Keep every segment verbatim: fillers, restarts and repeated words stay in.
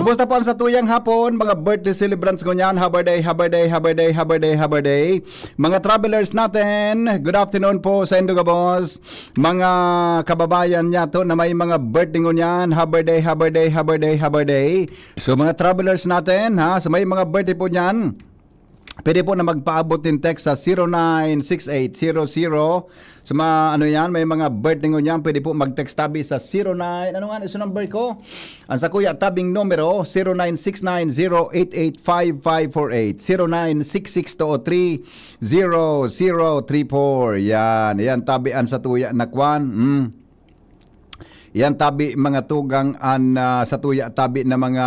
Kumusta po ang satuyang hapon, mga birthday celebrants ngunyan? Happy day, happy day, happy day, happy day, happy day. Mga travelers natin, good afternoon po sa indo gabos. Mga kababayan niyato na may mga birthday ngunyan, happy day, happy day, happy day, happy day. So, mga travelers natin, ha, sa may mga birthday po niyan, pwede po na magpaabot nin text sa zero nine six eight zero zero. Sa mga ano yan, may mga birthday ngunyan, pwede po mag-text tabi sa zero nine. Ano nga, isa number ko? Ang sa Kuya Tabing numero, zero nine six nine zero eight eight five five four eight, zero nine six six two three zero zero three four. Yan, yan, tabi ang sa Tuya na kwan. Mm. Yan, tabi, mga tugang, an, ah, sa Tuya, tabi na mga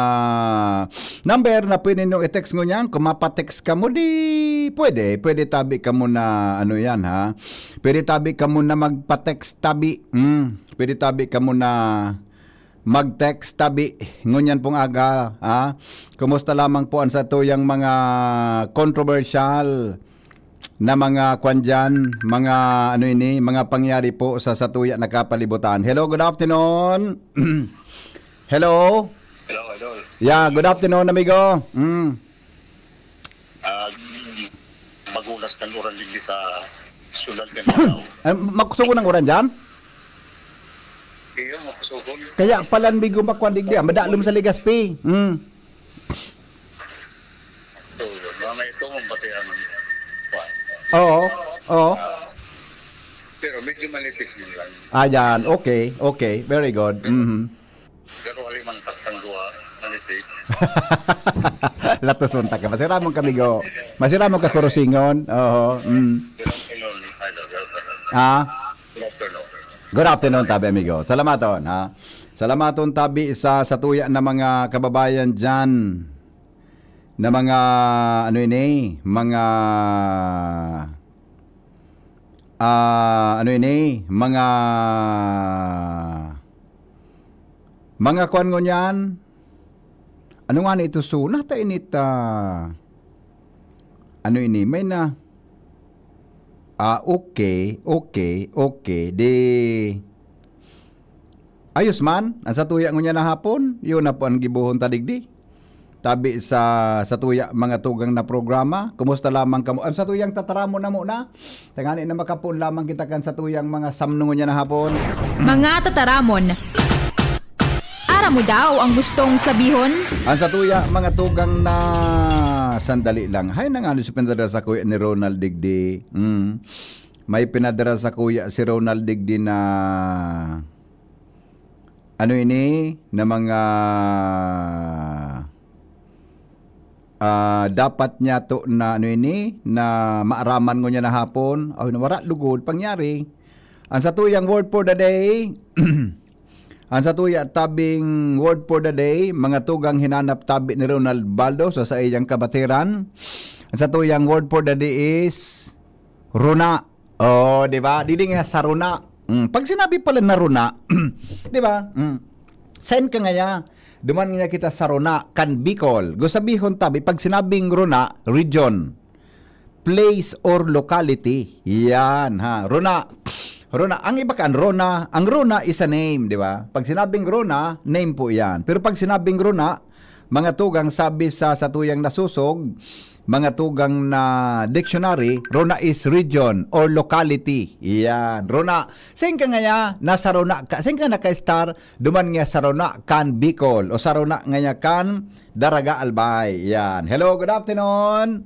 number na pwede nyo i-text ngunyan. Kung mapatext ka mo, di pwede. Pwede tabi ka mo na, ano yan, ha? Pwede tabi ka mo na magpa-text tabi. Mm. Pwede tabi ka mo na mag-text tabi. Ngunyan pong aga, ha? Kumusta lamang po ang sa tuyang mga controversial na mga kwan dyan, mga ano ini, mga pangyari po sa satuya na kapalibutan. Hello, good afternoon. Hello? Hello, Idol. Yeah, good afternoon, amigo. Mm. Ah, magunas ng uran digdi sa syudad ng Davao. Ay, makusugo ng uran dyan? Iyo, makusugon. Kaya palan, migo, makwan digdi, ah. Madalom sa Legazpi. Mm. So, yun. Mga ito mong pati ang kwan. Oo, oo. Pero medyo manipis mo lang. Ayan, okay, okay. Very good. Mhm. Pero alimang taktang duwa, manipis. Latos unta ka. Masiramon ka, migo. Masiramon ka, kurusingon. Oo. Mm. Good afternoon, Idol. Ah, Good afternoon. good afternoon, tabi, amigo. Salamaton, ha? Salamaton, tabi, sa satuya na mga kababayan dyan. Na mga, ano ini? Mga, ah, ano ini? Mga, mga kwan ngunyan? Ano nga na ito? So, nata init, ah, ano ini? May na, ah, okay, okay, okay. Di, ayos man, ang satuya ngunyan na hapon, yun na po ang gibohon ta digdi. Tabi sa satuya mga tugang na programa. Kumusta lamang kamo? Ang satuyang tataramon na muna. Tangani na makapoon lamang kita kan satuyang mga samno ngunyan na hapon. Mga tataramon. Aram mo daw ang gustong sabihon? Ang satuya, mga tugang na sandali lang. Hay na nga, ano si pinadara sa kuya ni Ronald Digdi? Mm. May pinadara sa kuya si Ronald Digdi na ano ini, na mga ah, dapat niya to na ano ini, na maaraman ngunyan na hapon. Ay, nawara, lugod, pangyari. Ang satuyang word for the day, ang satuya tabing word for the day, mga tugang hinanap tabi ni Ronald Baldo sa saiyang kabatiran. Ang satuyang word for the day is runa. Oh, di ba? Didi nga sa runa. Mm, pag sinabi pala na runa, di ba? Mm. Saan ka ngaya? Duman ngaya kita sa runa, kan Bicol. Gusabihon tabi, pag sinabing runa, region, place or locality. Yan, ha. Runa. Runa. Ang iba kan, runa. Ang runa is a name, di ba? Pag sinabing runa, name po yan. Pero pag sinabing runa, mga tugang, sabi sa satuyang nasusog, mga tugang na dictionary, runa is region or locality. Yan. Runa. Saan ka ngaya? Nasa runa ka. Saan ka naka-star? Duman nga sa runa kan Bicol o sa runa ngaya kan Daraga Albay. Yan. Hello, good afternoon.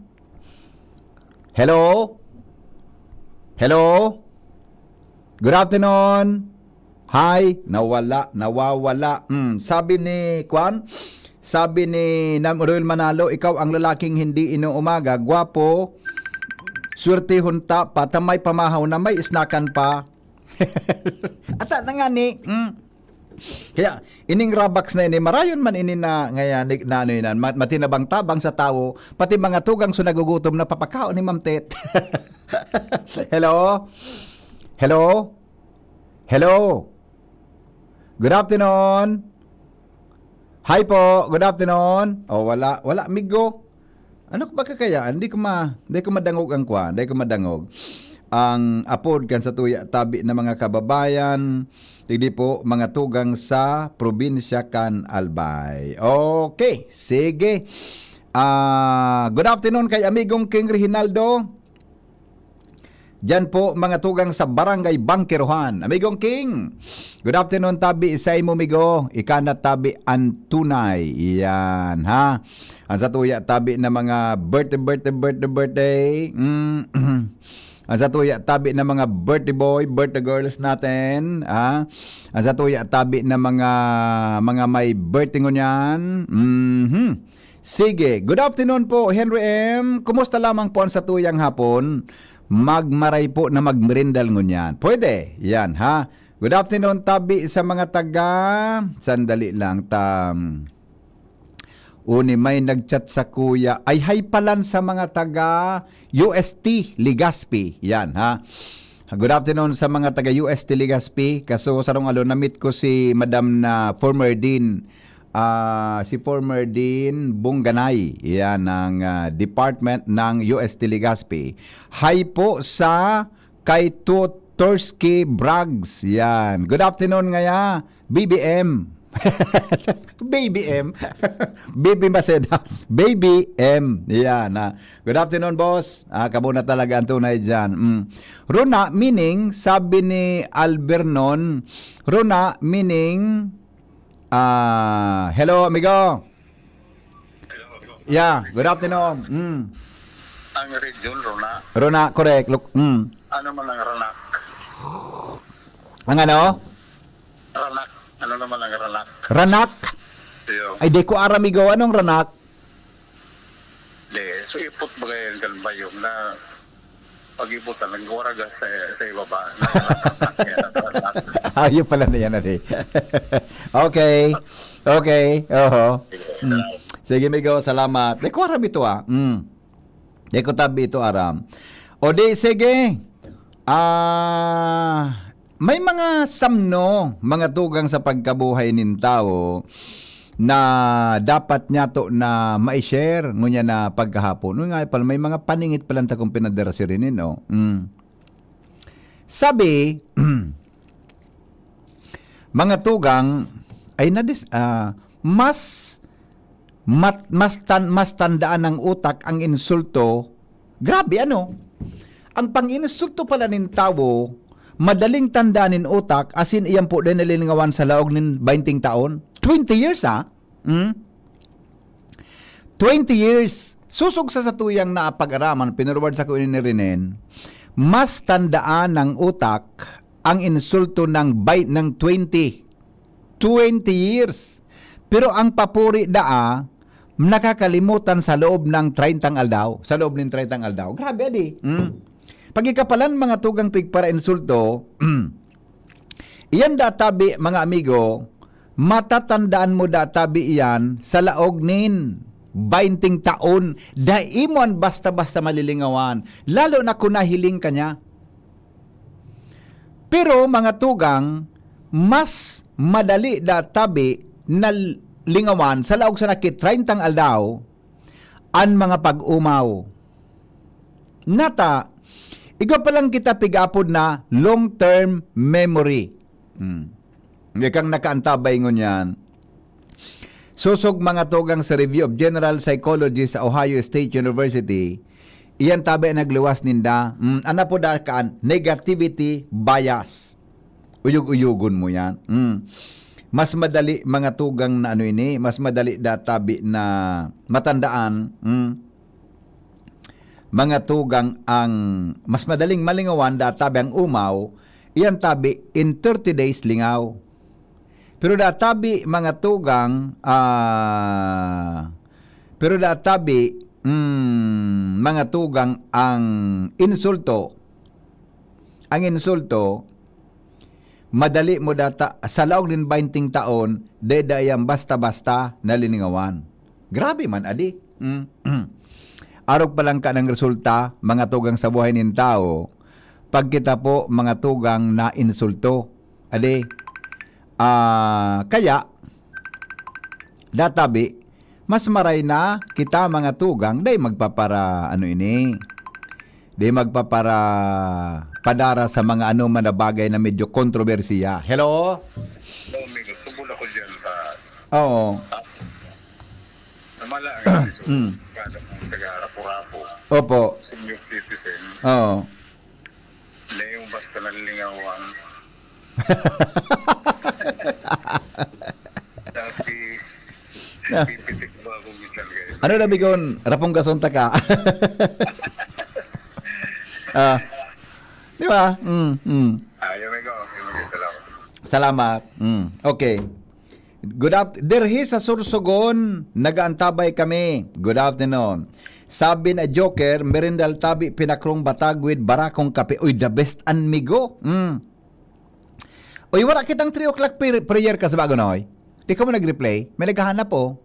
Hello? Hello? Good afternoon. Hi, nawala, nawawala. Mm, sabi ni Kwan, sabi ni Nam Royal Manalo, ikaw ang lalaking hindi inuumaga, gwapo, swertehon ta pa, ta may pamahaw na may isnakan pa. Ata na nga ni. Mm. Kaya, ining Rabax na ini, marayon man ini na, ngayon, na ano yun, ma- matinabang-tabang sa tawo, pati mga tugang so nagugutom na papakaon ni Ma'am Tet. Hello? Hello? Hello? Good afternoon. Hi po, good afternoon. Oh, wala, wala, migo. Ano ko ba kakayaan? Di ko ma, di ko madangog ang kwan, di ko madangog. ang apod kan satuya tabi na mga kababayan, digdi po mga tugang sa probinsya kan Albay. Okay, sige. Ah, good afternoon kay amigong King Reginaldo. Diyan po mga tugang sa Barangay Bangkerohan. Amigong King, good afternoon tabi sa imo, migo. Ika na tabi ang tunay. Iyan, ha? Ang satuya tabi na mga birthday, birthday, birthday, birthday. Mm. Ang satuya tabi na mga birthday boy, birthday girls natin, ha? Ang satuya tabi na mga, mga may birthday ngunyan. Mhm. Sige. Good afternoon po, Henry M. Kumusta lamang po ang satuyang hapon? Magmaray po na magmerindal ngunyan. Pwede. Yan, ha? Good afternoon, tabi sa mga taga. Sandali lang, tam. Uni may nag-chat sa kuya. Ay, hi palan sa mga taga U S T, Legazpi. Yan, ha? Good afternoon sa mga taga U S T Legazpi. Kaso sarong alon, na-meet ko si Madam na former Dean, ah, si former Dean Bungganay. Yan, ng, ah, department ng U S T Legazpi. Hi po sa kay Tutorski Brags. Yan. Good afternoon ngaya, B B M. B B M. B B Maceda. B B M. Yan, ah. Good afternoon, boss. Ah, kamo na talaga ang tunay dyan. Mm. Rona, meaning, sabi ni Albernon, Rona, meaning, ah, hello, amigo. Yeah, good afternoon. Mm. Ang region, Rona. Rona, correct. Look, mm. Ano man ang Ranak? Ang ano? Ranak. Ano naman ang Ranak? Ranak? Iyo. Ay, di ko aram, amigo. Anong Ranak? Di, so ipot ba kayo kan bayong na pag-iputan, nagwaraga sa, sa ibaba. Ayo pala na yan, adi. Okay. Okay. Oho. Mm. Sige, amigo. Salamat. Di ko aram ito, ah. Mm. Di ko tabi ito aram. O di, sige. Ah, may mga samno, mga tugang sa pagkabuhay nin tawo na dapat niya to na mai-share, ngunyan na pagkahapon. Nung nga pala, may mga paningit pala ta kung pinadara si Rene, no? Mm. Sabi, mga tugang, ay nadis-, ah, mas, mat-, mas tan-, mas tandaan ng utak ang insulto. Grabe, ano? Ang pang-insulto pala nin tawo, madaling tandaan nin utak, asin iyan po din nalingawan sa laog nin bainting taon. Twenty years, ah. Hmm? Twenty years. Susog sa satuyang naapag-araman, pinuruwad sa ko ini ni Renen, mas tandaan ng utak ang insulto ng bay-, ng twenty. Twenty years. Pero ang papuri daa, nakakalimutan sa loob ng treyntang aldaw. Sa loob ng treyntang aldaw. Grabe, adi. Mm. Pag ikapalan, mga tugang pigpara-insulto, iyan databi, mga amigo, matatandaan mo databi iyan sa laog nin bainting taon. Dai mo an basta-basta malilingawan, lalo na kung nahiling ka niya. Pero, mga tugang, mas madali databi na lingawan sa laog sa naki-treyntang aldaw an mga pag-umaw. Nata, igwa pa lang kita pig-apod na long-term memory. Hmm. Ikang nakaantabay ngunyan. Sosog mga tugang sa Review of General Psychology sa Ohio State University, iyan tabi ang nagluwas ninda. Mm, ana po da kaan, negativity bias. Uyog-uyogon mo yan. Mm. Mas madali mga tugang na ano ini, mas madali da tabi na matandaan. Mm. Mga tugang ang mas madaling malingawan da tabi ang umaw, iyan tabi in thirty days lingaw. Pero da tabi, mga tugang, ah, pero da tabi, mm, mga tugang, ang insulto, ang insulto, madali mo data, sa laog nin bainting taon, dai da iyan basta-basta nalingawan. Grabe man, adi. Mm. Arog pa lang ka ng resulta, mga tugang sa buhay nin tao, pag kita po, mga tugang na insulto. Adi, ah, kaya, databi, mas maray na kita mga tugang, dai magpapara, ano ini, Di magpapara-, padara sa mga anoman na bagay na medyo kontrobersiya. Hello? Hello, amigo. Subol ako dyan sa Oo. Namala ang Mm. kada kong taga-Rapu-Rapu. Opo. Senior citizen. Oo. Na yung basta nanlingawan. Dati, Ah. Pipitik ba ako minsan kayo? Ano na bigon, rapong gasong taka? Ah. Di ba? Mm, mm. Ah, yun, amigo. Yun, amigo. Salamat. Salamat. Mm. Okay. Good aft-, dirhi sa Sorsogon, nagaantabay kami. Good afternoon. Sabi na Joker, merindal tabi, pinakrong batag with barakong kape. Uy, the best, amigo. Mm. Uy, wala kitang three o'clock prayer, prayer ka sa bago na, oy. Di ka mo nag-replay? May naghahanap, oh.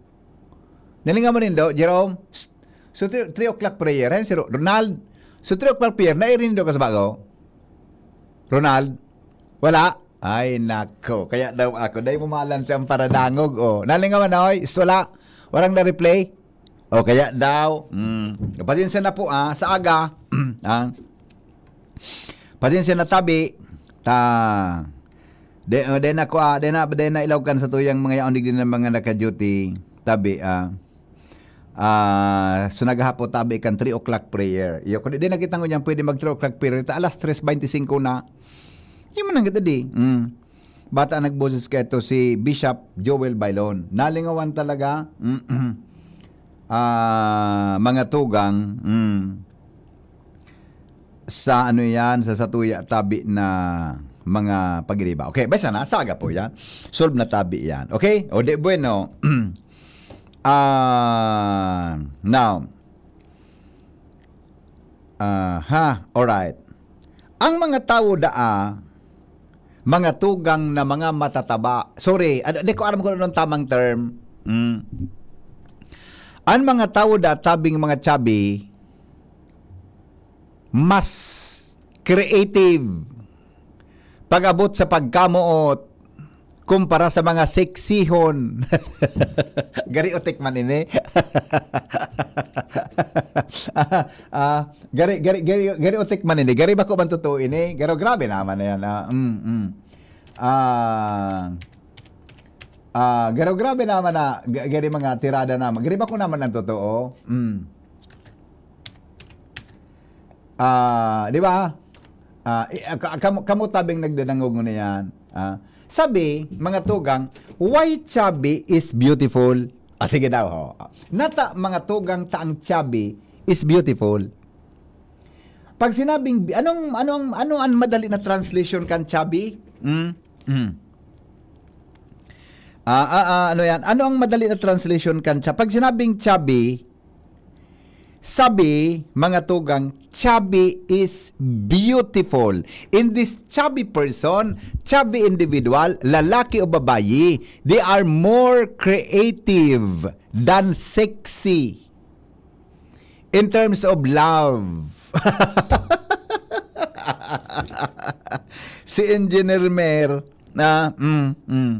Nalinga mo nindo, Jerome? Psst. So, three, three o'clock prayer, eh, si Ro-, Ronald? So, three o'clock prayer, nairin nindo ka sa bago? Ronald? Wala? Ay, nako. Kaya daw ako, dahil mo malan siyang paradangog, oh. Nalinga mo na, oy? Psst, wala. Walang na-replay? O kaya daw, mm, pasensya na po, ah, sa aga, ah, pasensya na tabi, ta, de, oh, de na ko, ah, de na, de na ilaw kan sa tuyang mga yaon, digdi na mga naka-duty, tabi, ah, ah, so naghahapo tabi kan three o'clock prayer. Iyo, kung di, di na kita ngunyan pwede mag three o'clock prayer, ta alas tres beintisinko na. Yun man ang kita di. Mm. Bata nagboses ka ito, si Bishop Joel Bailon. Nalingawan talaga, ah, mga tugang, mm, sa ano yan, sa satuya tabi na mga pagiriba. Okay, basta na, saga po yan. Solve na tabi yan. Okay? O di bueno. Ah, now, Aha, alright. Ang mga tawo daa, mga tugang na mga matataba. Sorry, ano, di ko aram kung anong tamang term. Mm. Ang mga tawo daa, tabing mga chubby, mas creative pag-abot sa pagkamoot kumpara sa mga seksihon. Gari o tikman ini? Ah, ah, gari, gari, gari, gari o tikman ini? Gari bako man totoo ini? Garo grabe naman na yan, ah. Mm, mm. Ah, ah, garo grabe naman na, ga-, gari mga tirada naman. Gari bako naman ang totoo? Mm. Ah, di ba? Ah, i-, ah, ka-, kamo, kamo tabing nagdadangog na yan. Ah, sabi, mga tugang, "Why chubby is beautiful?" Ah, sige daw, ho. Nata, mga tugang, ta ang chubby is beautiful. Pag sinabing bi-, anong, anong, ano ang madali na translation kan chubby? Hmm? Hmm. Ah, ah, ah, ano yan? Ano ang madali na translation kan cha-, pag sinabing chubby, sabi, mga tugang, chubby is beautiful. In this chubby person, chubby individual, lalaki o babayi, they are more creative than sexy in terms of love. Si Engineer Mer, na, mm, mm.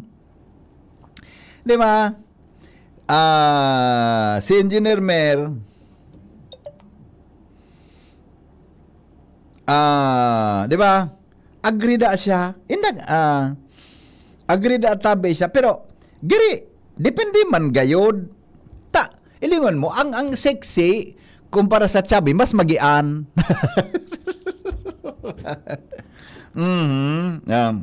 Di ba? Ah, si Engineer Mer, ah, di ba? Agree da siya. Indag, ah, agree da tabi siya. Pero, giri, depende man gayod. Ta, ilingon mo, ang, ang sexy, kumpara sa chubby, mas magian. Mhm. Um,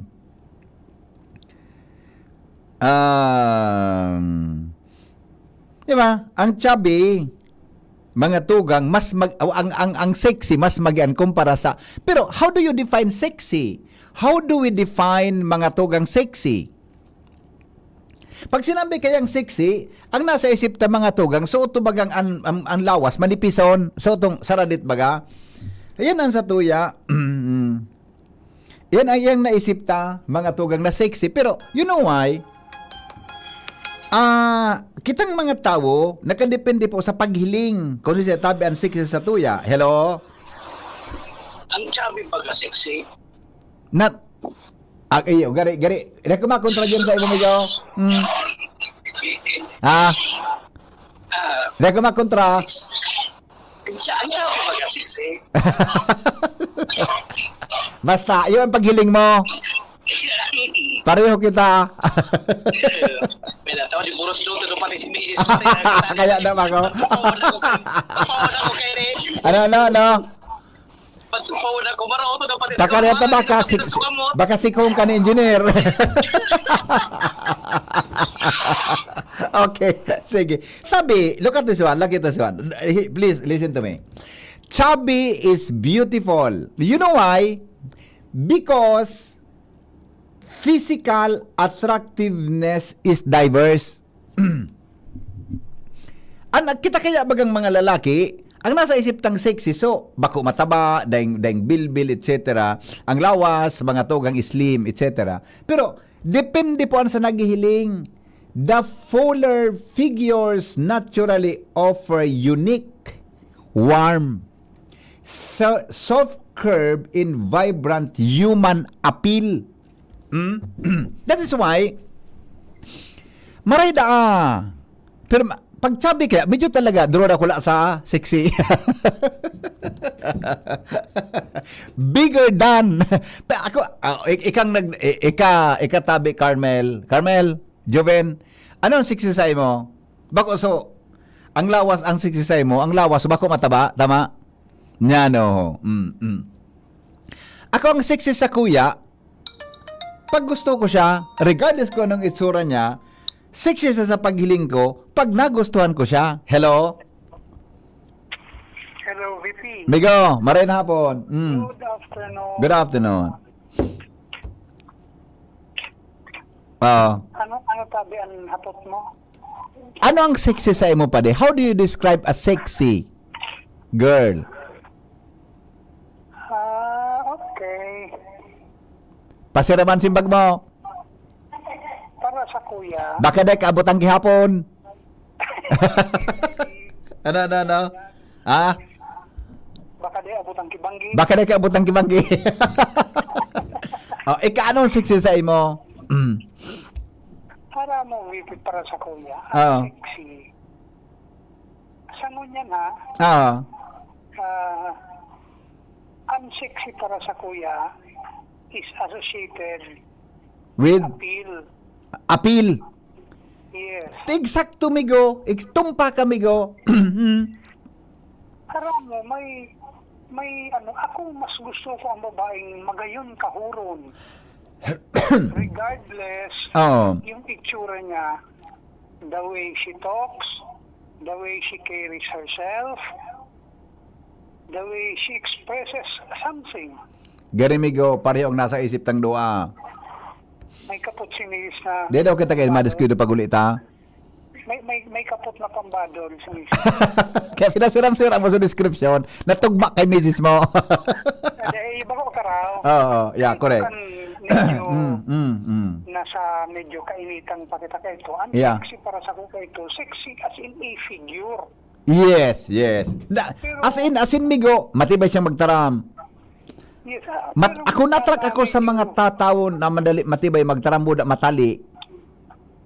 um, di ba? Ang chubby, mga tugang, mas mag-, ang, ang, ang sexy, mas magian kumpara sa, pero how do you define sexy? How do we define mga tugang sexy? Pag sinabi kayang sexy, ang nasa isip ta mga tugang, suot to bagang an, an, an lawas, manipison, suot tong saradit baga. Ayan ang satuya. Yan ang iyang naisip ta, mga tugang na sexy. Pero, you know why? Ah, kitang mga tawo, nakadepende po sa paghiling. Kung sino tabi ang sexy sa tuya. Hello? Ang chubby baga sexy? Not, ah, iyo, gari, gari. Dai ko makontra dyan sa imo, amigo. Hmm. Ah. Ah. Dai ko makontra. Ang chubby baga Sexy. Basta, yun ang paghiling mo. Pareho kita. May natawa di Boros Luto doon pati si Misis. Kaya na ba ako? Pauna ko kay Pauna ko kay Ray. Ano, ano, ano? Pauna ko. Maraoto na pati. Pakareta baka si, baka si Kong ka ni engineer. Okay, sige. Sabi, look at this one, look at this one. Please, listen to me. Chubby is beautiful. You know why? Because physical attractiveness is diverse. An kita kaya bagang mga lalaki, ang nasa isip tang sexy, so, bako mataba, daing, daing bilbil, et cetera. Ang lawas, mga tugang slim, et cetera. Pero, depende po an sa naghihiling. The fuller figures naturally offer unique, warm, so, soft curve in vibrant human appeal. Hmm? That is why, maray da, ah. Pero ma- pag chubby kaya, medyo talaga, draw ako la sa sexy. Bigger than. Pa- ako, ah, ik- ikang nag, i- ika, ika tabi, Carmel. Carmel, Joven, ano ang sexy sa imo? Bako so, ang lawas ang sexy sa imo, ang lawas, bako mataba, tama? Nya, no. Mm, mm. Ako ang sexy sa kuya, pag gusto ko siya, regardless ko anong itsura niya, sexy sa, sa paghiling ko, pag nagustuhan ko siya. Hello? Hello, V P. Migo, maray na hapon. Mm. Good afternoon. Good afternoon. Ah, Ano ano tabi ang hapot mo? Ano ang sexy sa imo, pade? How do you describe a sexy girl? Ah, okay. Pasiraman simbag mo. Para sa kuya, Baka di kaabot ang gihapon. Ano, ano, ano? Ha? Baka di abot ang kibanggi. Baka di kaabot ang kibanggi. Oh, ika, anong sexy sa imo? Mm. Para mo, V P, para sa kuya, Oo. ang sexy. Sa ngunyan ha, Ah, ah, ang sexy para sa kuya is associated with appeal. Appeal. Yes. Eksakto, migo. Ekstumpa ka, migo. Aram mo, may, may ano, ako mas gusto ko ang babaeng magayon kahuron. Regardless Oo. yung itsura niya, the way she talks, the way she carries herself, the way she expresses something. Gari, migo, pareho ang nasa isip tang dua. May kapot si Miss na Di daw kita kayo madiskudo pag uli ta. May, may, may kapot na pambadol si Miss. Kaya pinasiram-siram mo sa description, natugma kay misis mo. Dahil iba ko karaw. Oo, yeah, correct. Kan medyo Mm, mm, mm. nasa medyo kainitan pa kita kay ito. Ang Yeah. Sexy para sa ko kay ito, sexy as in a figure. Yes, yes. Da, as in, as in, migo, matibay siyang magtaram. Yes, ah, Mat, pero ako na-attract ako sa mga medyo tatawo na madali, matibay magtaram, buda, matali.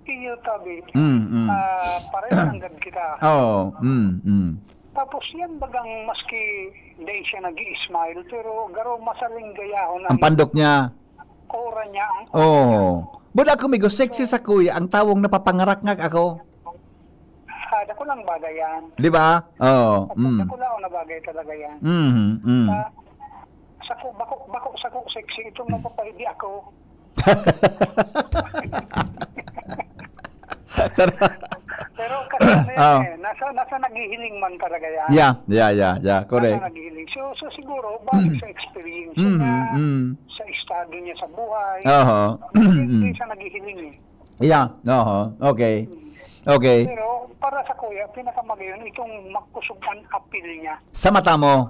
Iyo tabi. Mm, mm. Ah, pareho ang gad kita. Oo, mm, mm. Tapos yan bagang maski dahil siya nag smile pero garo masaling gayahon Ang pandok niya. Aura niya ang Oo. Buda ako, migo, sexy sa kuya, ang tawong napapangarak nga ako. Ah, dako lang bagay yan. Di ba? Oo. Mm. Dako lang na bagay talaga yan. Mm, mm. Ah, sa ko, bako, bako sa ko sexy itong mapapahidi ako. Pero kasi ano yan Ah. eh, nasa, nasa naghihiling man talaga yan. Yeah, yeah, yeah, yeah. Correct. Nasa naghihiling. So, so siguro, balik sa experience Mm, niya, mm. sa estado niya sa buhay, Oho. hindi sa naghihiling eh. Yeah, oho. Okay. Okay. Pero para sa kuya, pinakamagayon itong makusog ang appeal niya Sa mata mo.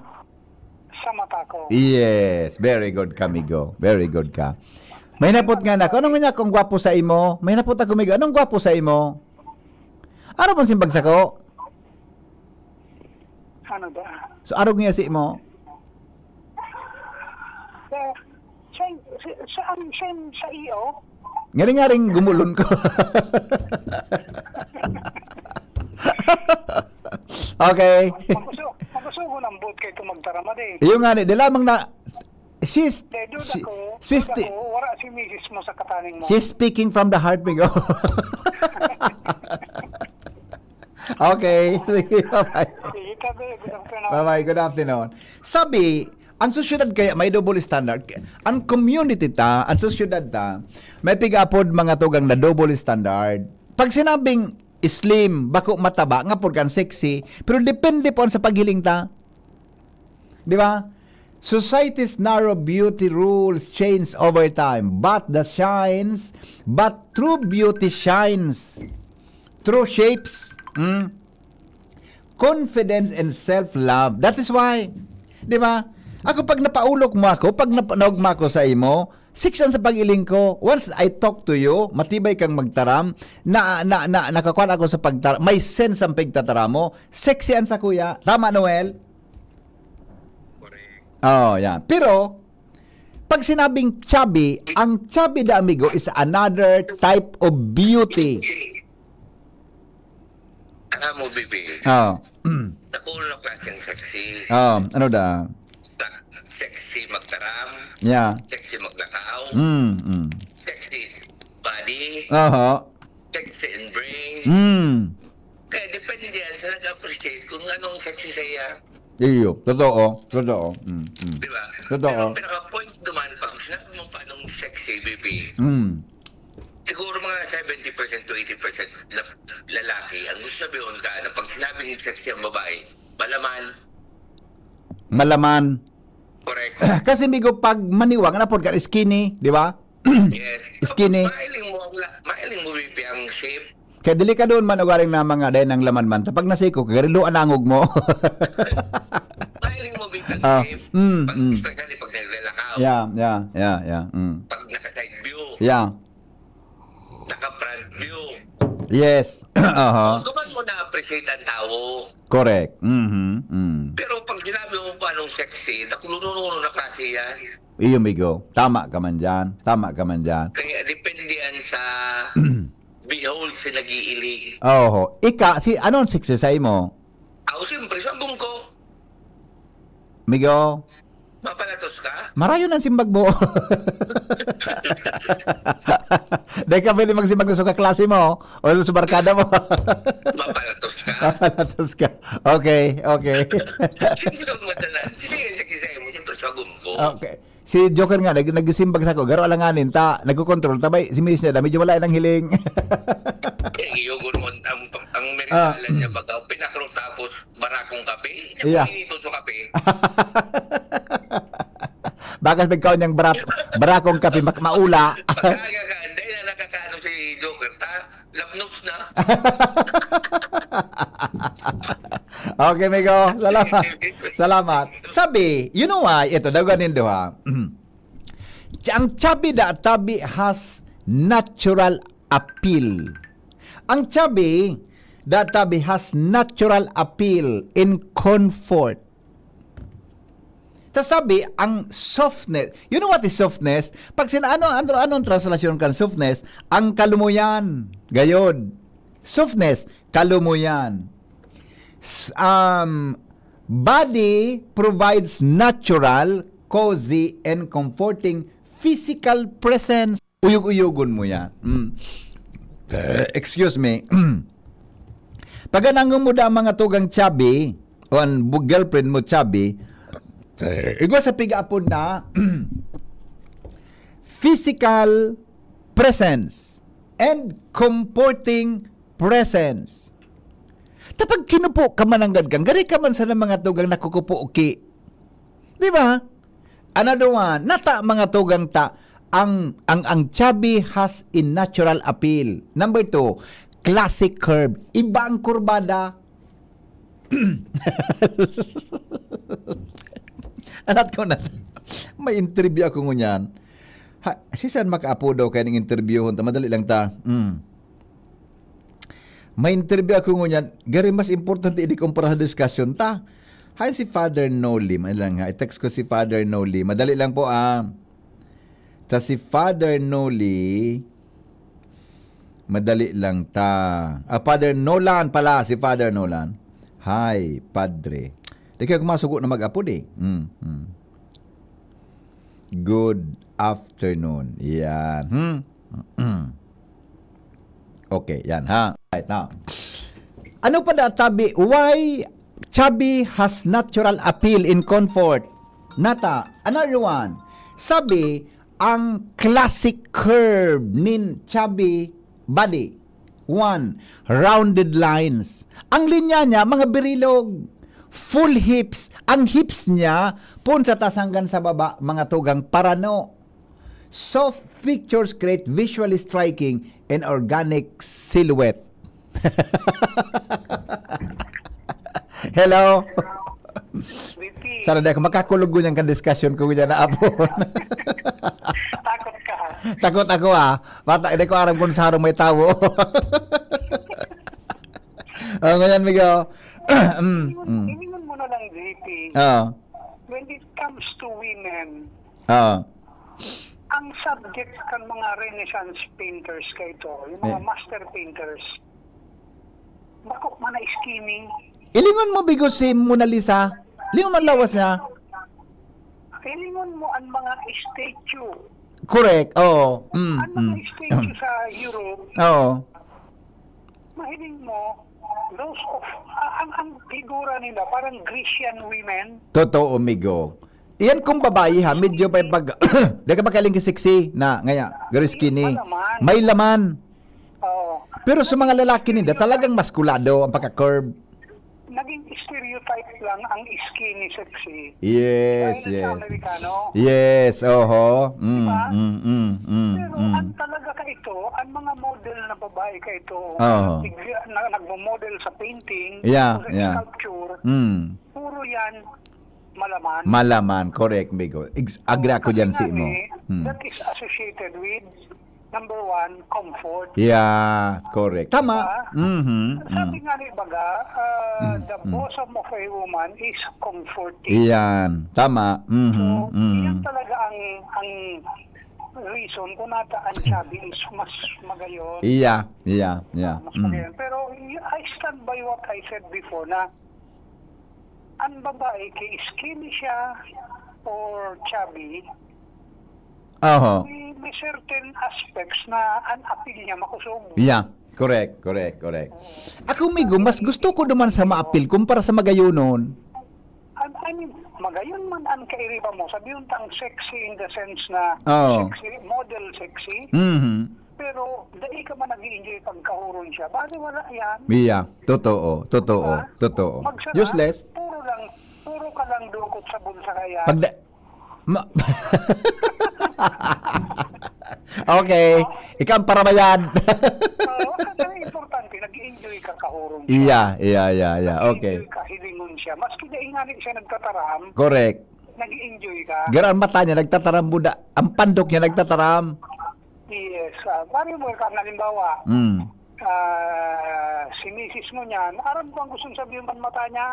sa mata ko. Yes, very good ka, migo. Very good ka. May napot nga na. Ano nga niya kung gwapo sa imo? May napot ako, migo. Anong gwapo sa imo? Ano pong simbag sako? Ano ba? So, arog niya si mo? Sa, sa, sa, sa, ano, sa, sa iyo? Ngaring-ngaring gumulon ko. Okay. Magusto, magusto ko ng boat kayo ito magtaram. Iyo nga ni, di lamang na, she's, Dahil duda she- ko, she's, duda ti- ko, wala si misis mo sa kataning mo. she's speaking from the heart, Migo. Okay, sige, bye-bye. Sige, tabi, good afternoon. Bye-bye, good afternoon. Sabi, ang sosyedad kaya may double standard. Ang community ta, ang sosyedad ta, may pig-apod mga tugang na double standard. Pag sinabing slim, bako mataba, nga pud kan sexy, pero depende po sa paghiling ta. Di ba? Society's narrow beauty rules change over time, but the shines, but true beauty shines through shapes, hmm? Confidence and self-love. That is why, di ba? Ako, pag napaulok mo ako, pag nap- naugma ko sa imo, six ang sa pag-iling ko. Once I talk to you, matibay kang magtaram, na, na, na, nakakuha ako sa pagtaram, may sense ang pagtataram mo, sexy ang sa kuya. Tama, Noel? Correct. Oh, yan. Pero, pag sinabing chubby, ang chubby da amigo is another type of beauty. Alam mo, Bibi, Oh. nakuha na klaseng sexy. Oh, ano da? Sa sexy magtaram, Yeah. sexy maglakaw, Mm, mm. sexy body, Oho. sexy in brain. Mm. Kaya depende yan sa nag-appreciate kung anong sexy sa iya. Iyo, totoo, totoo. Mm, mm. Di ba? Totoo. Pero ang pinaka-point naman, pag sinabi mo paanong sexy, Bibi, Mm. siguro mga seventy percent to eighty percent na lalaki ang gusto sabihin ka na pag sinabing sexy ang babae, malaman. Malaman. Correct. Kasi migo, pag maniwang na pod ka, skinny, di ba? Yes. Skinny. Mahiling mo ang la- mahiling mo, Bibi, ang shape. Kaya delikado man ugaring na mga dahil ng laman man. Tapag nasiko, kagariluan ang angog mo. Mahiling mo, Bibi, ang Ah, shape. mm, Pag, mm. Especially pag naglalakaw. Yeah, yeah, yeah, yeah. Mm. Pag naka-side view. Yeah. Naka-front view. Yes. Aha. Doon mo na-appreciate ang tao. Correct. Mhm. Mm. Pero pag sinabi mo pa nung sexy, nakulununun na klase yan. Iyo, migo. Tama ka man dyan. Tama ka man dyan. Kaya depende yan sa behold sa nag-iiling. Oho. Ika, si, ano ang sexy sa imo? Ako siyempre, sa agom ko. Migo, Mapalatos ka? marayo ang simbag mo. Dahil ka pwede magsimbag sa kaklase mo o sa barkada mo. Mapalatos ka? Mapalatos ka. Okay, okay. Sino ang madalas? Sino yung sexy sa imo? Siyempre, sa agom ko. Okay. Si Joker nga, nag nagsimbag sa ko, garo alanganin, ta, nagko-control, tabay, si misis niya, medyo wala nang hiling. Eh, iyo, guro, ang, ang, ang merindala niya, baga, pinaklo tapos barakong kape. Yeah. Ito sa kape. Bakas magkaon niyang barak, barakong kape, mak-, maula. Pagkaga ka, hindi na nakakaano si Joker, ta? Lapnos na. Okay, migo. Salamat. Salamat. Sabi, you know why? Ito, daw ganin duha. Ang chubby da tabi has natural appeal. Ang chubby da tabi has natural appeal in comfort. Ta sabi, ang softness. You know what is softness? Pag sin-, ano, ano, anong translation kan softness? Ang kalumuyan. Gayod. Softness, kalumuyan. S-, um, body provides natural, cozy, and comforting physical presence. Uyog-uyogon mo yan. Mm. Eh, excuse me. Pag anangon mo da ang mga tugang chubby, o ang bu-, girlfriend mo chubby, eh, igwa sa pig-apod na physical presence and comforting presence. Tapag kinupo ka man ang gadgang, gari ka man sa mga tugang nakukupo ki. Di ba? Another one, nata mga tugang ta, ang, ang, ang chubby has a natural appeal. Number two, classic curve. Iba ang kurbada. Anat ko na. May interview ako ngunyan. Ha, si saan makaapo daw kaya ning interviewon ta? Madali lang ta. Mm. May interview ako ngunyan. Gari mas importante ini kumpara sa discussion ta. Hay si Father Noli. Madali lang ha. I-text ko si Father Noli. Madali lang po ah. Ta si Father Noli. Madali lang ta. Ah, Father Nolan pala. Si Father Nolan. Hi, Padre. Ikaw, masugo na mag-apod eh. Mm, mm. Good afternoon. Yan. Hmm? Okay, yan ha. Right now. Ano pa da, tabi? Why chubby has natural appeal in comfort? Nata, another one. Sabi, ang classic curve nin chubby body. One, rounded lines. Ang linya niya, mga birilog, full hips. Ang hips niya, pun sa taas hanggang sa baba, mga tugang parano. Soft pictures create visually striking and organic silhouette. Hello? Sana di ako makakulog ngunyan kan discussion ko ngunyan na apon. Takot ka. Takot ako ah. Bata, hindi ko aram kung saan may tawo. Oh, ngayon, Migo. Mm, mm. Iningon mo na lang, J P. Oo. When it comes to women, Oo. Ang subject kan mga Renaissance painters kaito, yung mga Eh. master painters, bako man na skinny. Ilingon mo, Bigo, si Mona Lisa? Lingon man lawas niya? Ilingon mo ang mga statue. Correct. Oo. Mm, Ang mga mm. statue sa Europe, Oo. mahiling mo, those of, ah, ang, ang figura nila, parang Grecian women. Totoo, Migo. Iyan kung babae ha, medyo may pag... Di ka makaling sexy na ngaya, very skinny. Malaman. May laman. Oo. Pero sa mga lalaki ninda, talagang maskulado ang pagka-curve. Naging stereotype lang ang skinny sexy. Yes, Dahil sa yes. Amerikano. Yes, oho. Mm, Diba? mm, mm, mm, Pero mm. ang talaga kaito, ang mga model na babae kaito, Oo. tig- na, nagmo-model sa painting, Yeah, o sa yeah. sculpture, Mm. puro yan malaman. Malaman, correct, Migo. Ex- agree ako Kasi dyan nga si Imo. ni, Hmm. That is associated with, number one, comfort. Yeah, correct. Tama. Diba? Mhm. Sabi Mm. nga ni Baga, uh, the Mm. bosom of a woman is comforting. Iyan, tama. Mhm. So, Mhm. yan talaga ang ang reason kung nata ang chubby is mas magayon. Iya, iya, iya. Mas Mm. magayon. Pero y- I stand by what I said before na ang babae kay skinny siya or chubby, Oho. may, may certain aspects na ang appeal niya makusog. Yeah, correct, correct, correct. Ako, Migo, mas gusto ko naman sa maapil kumpara sa magayonon. I, I mean, magayon man ang kairiba mo. Sabi yung tang sexy in the sense na Oo. sexy, model sexy. Mhm. Pero dai ka man nag-i-enjoy pagkahuron siya. Bakit wala yan? Iya, totoo, totoo, Diba? totoo. Magsara, Useless. Puro lang, puro ka lang dukot sa bulsa kaya. Pag da- ma- Okay, ikaw ang parabayad. Oo, kasi ang importante, nag-i-enjoy ka kahuron siya. Iya, iya, iya, iya. Okay. Nag-i-enjoy ka, hilingon siya. Maski dai nga ni siya nagtataram, Correct. nag-i-enjoy ka. Gara ang mata niya, nagtataram buda. Ang pandok niya, nagtataram. Yes. Ah, paano mo ka, halimbawa, Mm. ah, si misis mo niyan, aram ko ang gustong sabihin ng mata niya.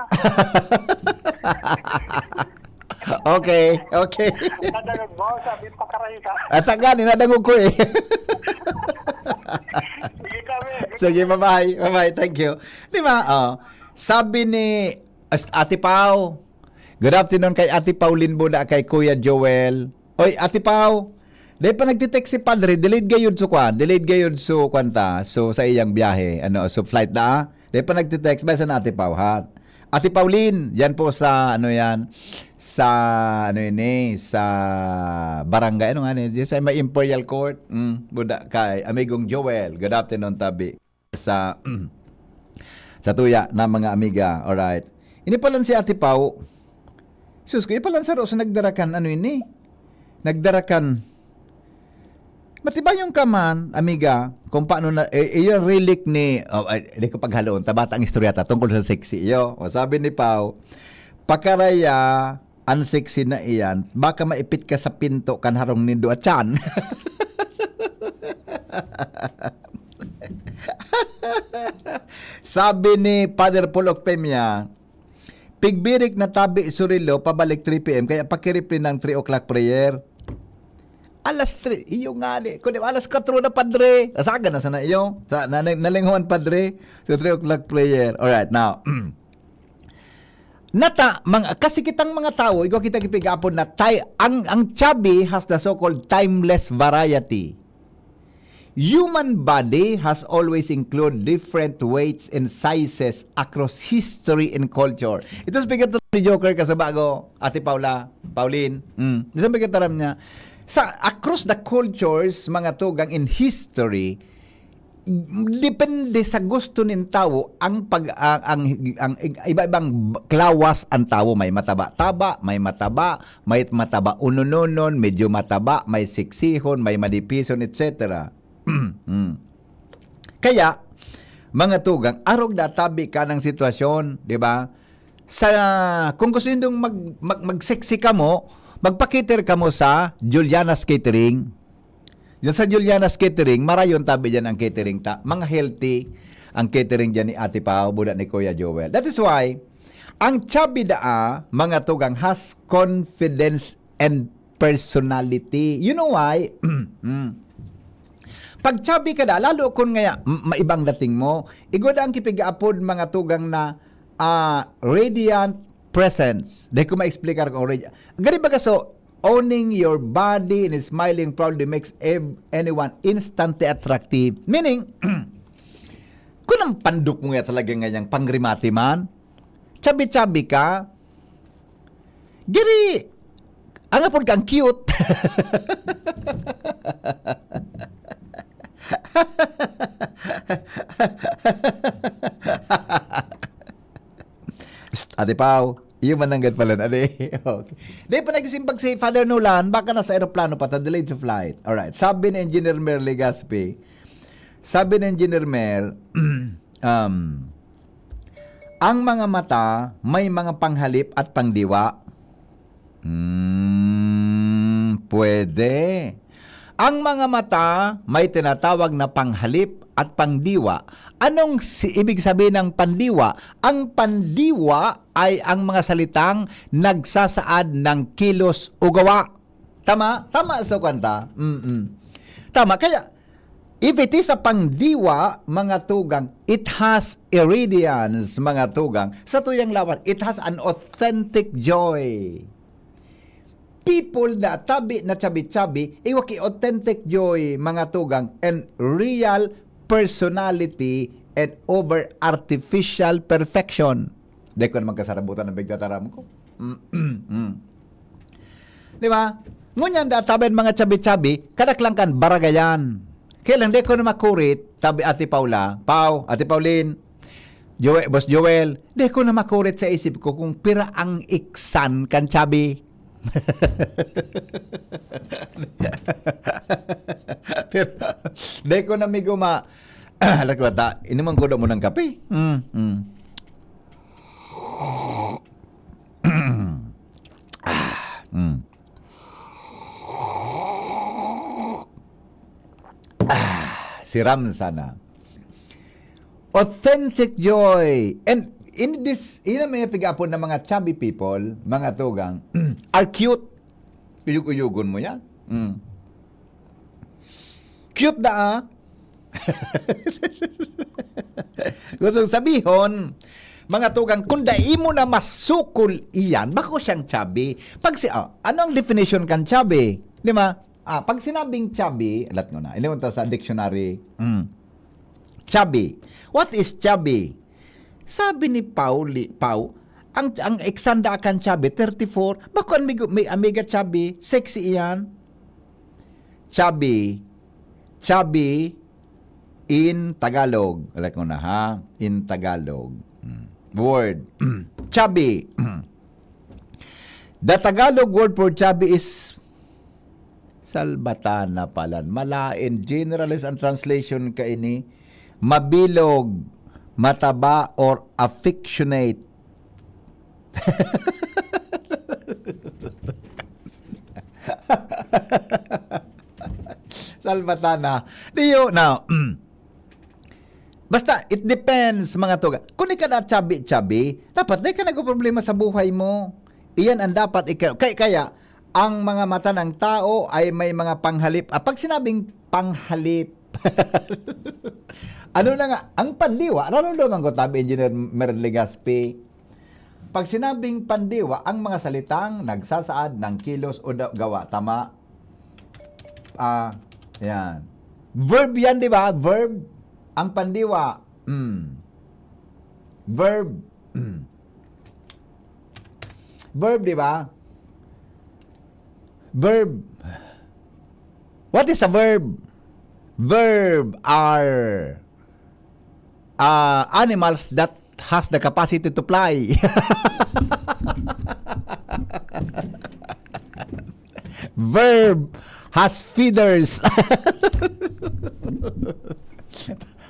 Okay, okay. Nadangog mo, sabi, pakaray ka. At gani, nadangog ko eh. Sige, kami. Sige, bye-bye. Bye-bye. Thank you. Di ba? Oh, sabi ni As- Ate Pau, good afternoon kay Ate Pauline Buda, kay Kuya Joel. Oy, Ate Pau, di pa nagtitext si Padre, delayed gayud so kwan, delayed gayud so kwan ta, so sa iyang biyahe, ano, so flight na, ah. Di pa nagtitext, basta na Ate Pau, ha? Ate Pauline, yan po sa, ano yan, sa, ano yun eh, sa barangay, ano nga, ano yun, sa may Imperial Court, mm, Buda, kay Amigong Joel, good afternoon, tabi. Sa, sa tuya na mga amiga, alright. Ini palan si Ate Pau, sus ko, ipalan sa Rosa nagdarakan, ano ini? Nagdarakan, Matibayon ka man, amiga, kung paano na, eh, eh, yung relic ni, oh, ay, di ko paghaloon, tabata ang istorya ta, tungkol sa sexy, iyo. O, sabi ni Pau, pakaraya, ang sexy na iyan, baka maipit ka sa pinto kan harong ni Duachan. Sabi ni Father Paul Ocpemia, pigbirik na tabi surilo, pabalik three P M, kaya pakiripli ng three o'clock prayer. Alas tres, iyo nga ni. Kundi alas kwatro na, padre. Asaga na sana iyo. Sa, na, na, nalingawan, padre. Sa three o'clock prayer. Alright, now. Nata, mga, kasi kitang mga tawo, igwa kita gipig-apod na ti-, ang, ang chubby has the so-called timeless variety. Human body has always included different weights and sizes across history and culture. Ito sa pagkataram ni Joker Kasabago, Ate Paula, Pauline. Mm. Ito sa pagkataram niya. Sa, across the cultures, mga tugang, in history, depende sa gusto nin tawo ang pag-, ang, ang, ang iba-ibang b-, klawas ang tawo. May mataba-taba, may mataba, may mataba unononon, medyo mataba, may siksihon, may manipison, et cetera. Mm. Kaya, mga tugang, arog na tabi ka ng sitwasyon, di ba? Sa, kung gusto nindong mag-, mag-, mag-sexy kamo, magpa-cater kamo sa Juliana's Catering. Diyan sa Juliana's Catering, marayon tabi diyan ang catering ta. Mga healthy ang catering diyan ni Ate Pao, buda ni Kuya Joel. That is why, ang chubby daa, mga tugang, has confidence and personality. You know why? Mm. Pag chubby ka da, lalo kun ngaya, m-, maibang dating mo, igwa da ang kipig-apod, mga tugang, na, ah, radiant presence. Dai ko ma-explicar kung radi-, gani baga, so, owning your body and smiling proudly makes ev-, anyone instantly attractive. Meaning, kun ang pandok mo nga talaga ngayang pangrimati man, chubby-chubby ka, giri, ang apod kang cute. Psst, Ate Pao, iyo man nanggad pala na, ade. Okay. Di pa nagsimbag si Father Nolan, baka nasa eroplano pa ta, delayed to flight. Alright. Sabi ni Engineer Mer Legaspi, sabi ni Engineer Mer, um, ang mga mata may mga panghalip at pangdiwa. Hmm, pwede. Ang mga mata may tinatawag na panghalip at pangdiwa. Anong si-, ibig sabihin ng pandiwa? Ang pandiwa ay ang mga salitang nagsasaad ng kilos o gawa. Tama? Tama sa kanta? Mm-mm. Tama. Kaya, if it is a pangdiwa, mga tugang, it has irradiance, mga tugang. Sa tuyang lawas, it has an authentic joy. People na tabi na chubby-chubby, iwa ki authentic joy, mga tugang, and real personality and over artificial perfection. Dai ko naman kasarabutan ang pagtataram ko. Mm, mm, mm. Di ba? Ngunyan, da, tabi mga chubby-chubby, kadaklan kan baragayan. Kaya lang, dai ko na makurit, tabi Ate Paula, Pau, Ate Pauline, Joe-, Boss Joel, dai ko na makurit sa isip ko kung pira ang iksan kan chubby. Pero, dai ko na miguma. Lakwata, inuman ko daw mo ng kape. Mm, mm. Ah, mm. Ah, siram sana. Authentic joy. And in this, yun ang mga pig-apon ng mga chubby people, mga tugang, are cute. Uyug-uyugon mo yan. Mm. Cute na, ah. Gusto sabihon, mga tugang, kung dai mo na masukol iyan, bako siyang chubby. Pag si, ah, ano ang definition kan chubby? Di ba? Ah, pag sinabing chubby, alat ko na, iniwan ta sa dictionary. Mm. Chubby. What is chubby? Sabi ni Pauli, Pau, ang, ang eksanda kan chubby, thirty-four. Bako ang migo-, may amiga chubby, sexy iyan. Chubby. Chubby in Tagalog. Alat ko na, ha? In Tagalog. Mm. Word. Chubby. The Tagalog word for chubby is salbatana palan. Malain. Generalize ang translation kaini. Mabilog, mataba, or affectionate. Salbatana. Diyo, now, basta, it depends, mga tuga. Kung ika na chubby-chubby, dapat di ka nagpoproblema sa buhay mo. Iyan ang dapat ika-, kay-, kaya, ang mga mata ng tao ay may mga panghalip. Ah, pag sinabing panghalip, ano na nga, ang pandiwa, nararamdaman ko, tabi Engineer Mer Legaspi, Pag sinabing pandiwa, ang mga salitang nagsasaad ng kilos o da-, gawa. Tama? Ah, yan. Verb yan, di ba? Verb. Ang pandiwa. Mm. Verb. Mm. Verb, di ba? Verb. What is a verb? Verb are, ah, animals that has the capacity to fly. Verb has feathers.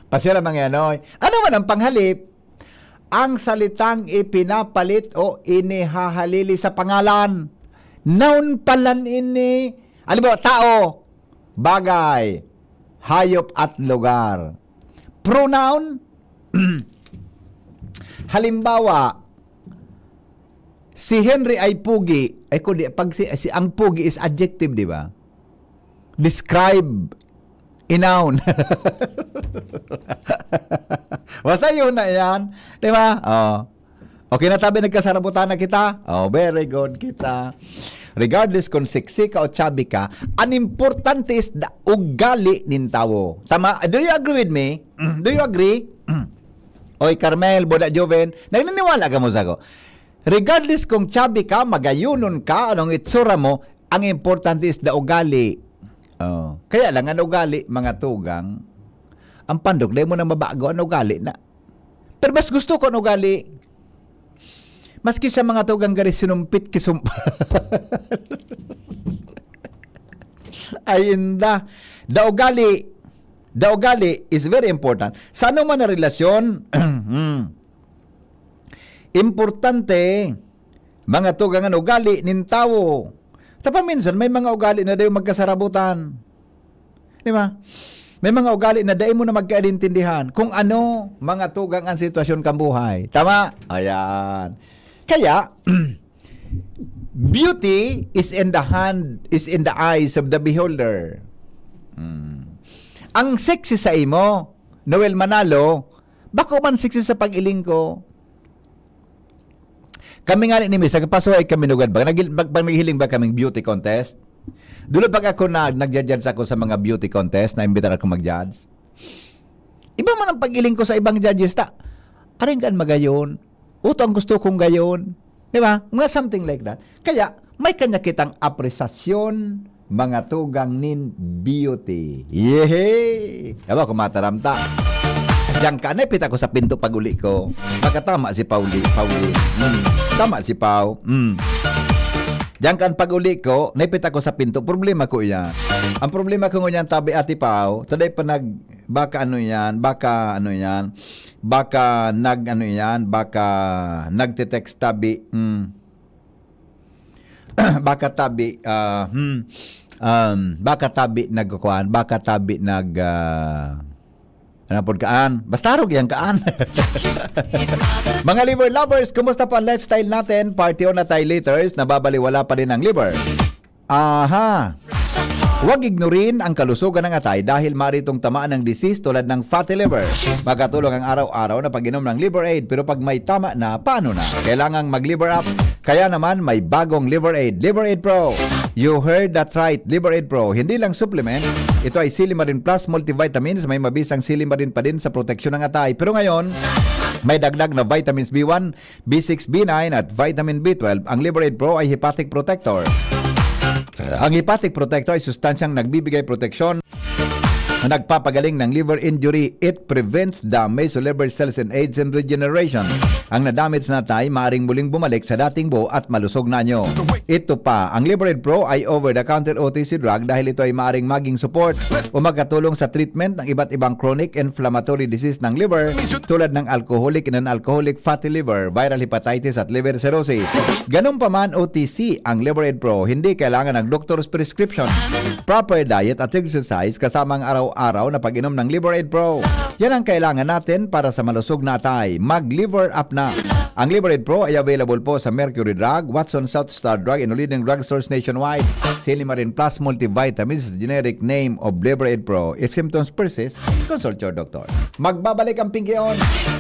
Pasira mga ano. Ano man ang panghalip? Ang salitang ipinapalit o inihahalili sa pangalan. Noun pa lang ini. Halimbawa, tao, bagay, hayop at lugar. Pronoun, halimbawa, si Henry ay pugi. Ay, kundi, pag si, si, ang pugi is adjective, di ba? Describe a noun. Basta yun na yan. Di ba? Oh. Okay na tabi, nagkasarabutan na kita? Oh, very good kita. Regardless kung sexy ka o chubby ka, ang importante is the ugali nin tawo. Tama? Do you agree with me? Mm, do you agree? Mm. Oy, Carmel, Boda Joven, nagniniwala ka mo sa ko? Regardless kung chubby ka, magayonon ka, anong itsura mo, ang importante is the ugali. Oh. Kaya lang, ang ugali, mga tugang, ang pandog, dahil mo na mabago, ang ugali na. Pero mas gusto ko ang ugali. Maski sa mga tugang gari sinumpit, kisump-, ay, inda. The ugali, the ugali is very important. Sa anong man na relasyon, hmm, importante, mga tugang, an ugali nin tawo. Ta paminsan, may mga ugali na dayo magkasarabutan. Di ba? May mga ugali na dai mo na magkaintindihan kung ano, mga tugang, ang sitwasyon kan buhay. Tama? Ayan. Kaya, beauty is in the hand, is in the eyes of the beholder. Hmm. Ang sexy sa imo, Noel Manalo, bako man sexy sa pag-iling ko. Kami nga ni Miss, nagpasuhay kami lugad ba? Nag-, pag, pag naghiling ba kaming beauty contest? Dulo pag ako na, nagja-judge ako sa mga beauty contest, na-imbitar ako mag-judge. Iba man ang pag-iling ko sa ibang judges, ta. Aring kan magayon. Uto ang gusto kong gayon. Di ba? Mga something like that. Kaya, may kanya kitang apresasyon, mga tugang nin beauty. Yehey! Ewan ko mataram ta. Diyan ka, naipit ako sa pinto pag-uli ko. Baka tama si Pauli, Pauli. Hmm. Tama si Pau. Hmm. Diyan ka, pag-uli ko, naipit ako sa pinto. Problema ko iyan. Ang problema ko ngunyan, tabi, Ate Pau, taday pa nag-, baka ano yan, baka ano yan, baka nag-ano yan, baka nagte-text tabi. Hmm. Baka tabi, ah, hmm, um, baka tabi nagkukuan, baka tabi nag, ah, ano pod kaan? Basta arog yan kaan. Mga liver lovers, kumusta po ang lifestyle natin? Party on na tayo liters, nababaliwala pa din ang liver. Aha! Huwag ignorin ang kalusugan ng atay dahil maaari itong tamaan ng disease tulad ng fatty liver. Makatulong ang araw-araw na pag-inom ng Liver Aid, pero pag may tama na, paano na? Kailangang mag-Liver Up. Kaya naman, may bagong Liver Aid, Liver Aid Pro. You heard that right, Liver Aid Pro. Hindi lang supplement, ito ay Silimarin Plus Multivitamins. May mabisang silimarin pa din sa proteksyon ng atay. Pero ngayon, may dagdag na vitamins B one, B six, B nine at vitamin B twelve. Ang Liver Aid Pro ay hepatic protector. Ang hepatic protector ay sustansyang nagbibigay proteksyon na nagpapagaling ng liver injury. It prevents damage to liver cells and aids in regeneration. Ang na-damage na atay maaring muling bumalik sa dating buo at malusog na anyo. Ito pa, ang Liver Aid Pro ay over-the-counter O T C drug dahil ito ay maaring maging support o makatulong sa treatment ng iba't ibang chronic inflammatory disease ng liver tulad ng alcoholic and non-alcoholic fatty liver, viral hepatitis at liver cirrhosis. Ganun pa man, O T C ang Liver Aid Pro, hindi kailangan ng doctor's prescription. Proper diet at exercise kasama ang araw-araw na pag-inom ng Liver Aid Pro. Yan ang kailangan natin para sa malusog na atay. Mag-Liver Up na! Ang Liver Aid Pro ay available po sa Mercury Drug, Watson South Star Drug, and leading drugstores nationwide. Silimarin Plus Multivitamins is the generic name of Liver Aid Pro. If symptoms persist, consult your doctor. Magbabalik ang Pinky On.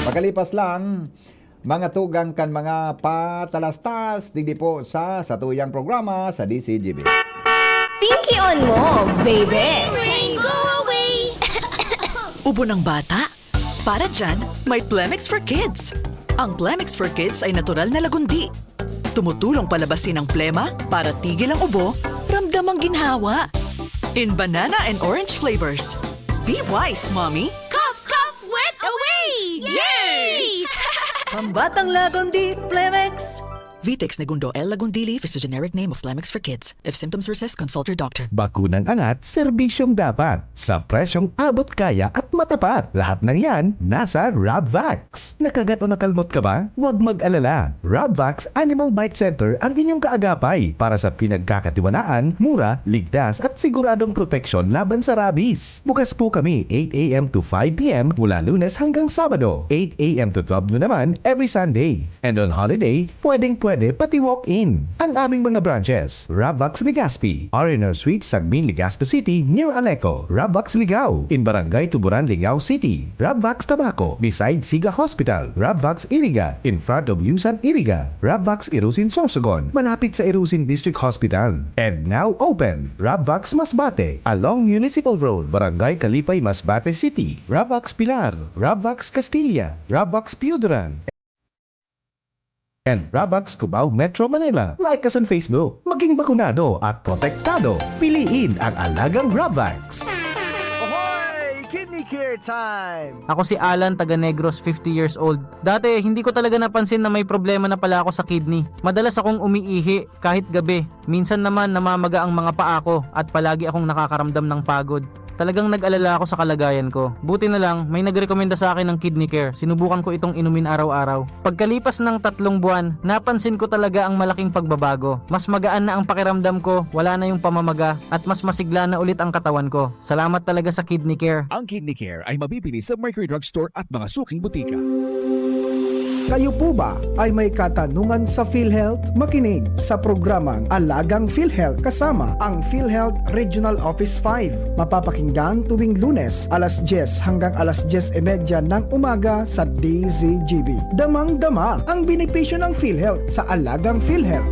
Makalipas lang Mga tugang kan mga patalastas, digdi po sa satuyang programa sa D C G B. Pinkion mo, baby! Ubo ng bata? Para dyan, may Plemex for Kids. Ang Plemex for Kids ay natural na lagundi. Tumutulong palabasin ang plema para tigil ang ubo, ramdam ang ginhawa. In banana and orange flavors. Be wise, mommy! Cough, cough, wet away! Yay! Pambatang lagundi, Plemex! Vitex Negundo L. Lagundili is the generic name of Plemex for Kids. If symptoms persist, consult your doctor. Bakunang angat, serbisyong dapat. Sa presyong abot kaya at matapat. Lahat ng yan, nasa Rabvax. Nakagat o nakalmot ka ba? Huwag mag-alala. Rabvax Animal Bite Center ang inyong kaagapay para sa pinagkakatiwalaan, mura, ligtas at siguradong proteksyon laban sa rabies. Bukas po kami eight a.m. to five p.m. mula Lunes hanggang Sabado, eight a.m. to twelve noon naman every Sunday. And on holiday, pwedeng-pwede pati walk-in. Ang aming mga branches, Rabvax Legazpi, R and R Suite, Sagmin, Legazpi City, near Aleco, Rabvax Ligao, in Barangay Tuburan, Ligao City, Rabvax Tabaco, beside Siga Hospital, Rabvax Iriga, in front of Yusan Iriga, Rabvax Irusin Sorsogon, malapit sa Irusin District Hospital. And now open, Rabvax Masbate, along Municipal Road, Barangay Kalipay, Masbate City, Rabvax Pilar, Rabvax Castilla, Rabvax Pioduran, and Rabvax Cubao, Metro Manila. Like us on Facebook. Maging bakunado at protektado. Piliin ang alagang Rabvax. Ahoy! Kidney Care Time! Ako si Alan, taga Negros, fifty years old. Dati, hindi ko talaga napansin na may problema na pala ako sa kidney. Madalas akong umiihi kahit gabi. Minsan naman namamaga ang mga paa ko at palagi akong nakakaramdam ng pagod. Talagang nag-alala ako sa kalagayan ko. Buti na lang, may nagrekomenda sa akin ng Kidney Care. Sinubukan ko itong inumin araw-araw. Pagkalipas ng tatlong buwan, napansin ko talaga ang malaking pagbabago. Mas magaan na ang pakiramdam ko, wala na yung pamamaga, at mas masigla na ulit ang katawan ko. Salamat talaga sa Kidney Care. Ang Kidney Care ay mabibili sa Mercury Drug Store at mga suking butika. Kayo po ba ay may katanungan sa PhilHealth? Makinig sa programang Alagang PhilHealth kasama ang PhilHealth Regional Office five. Mapapakinggan tuwing Lunes, alas dyes hanggang alas dyes y media ng umaga sa D Z G B. Damang-dama ang benepisyo ng PhilHealth sa Alagang PhilHealth.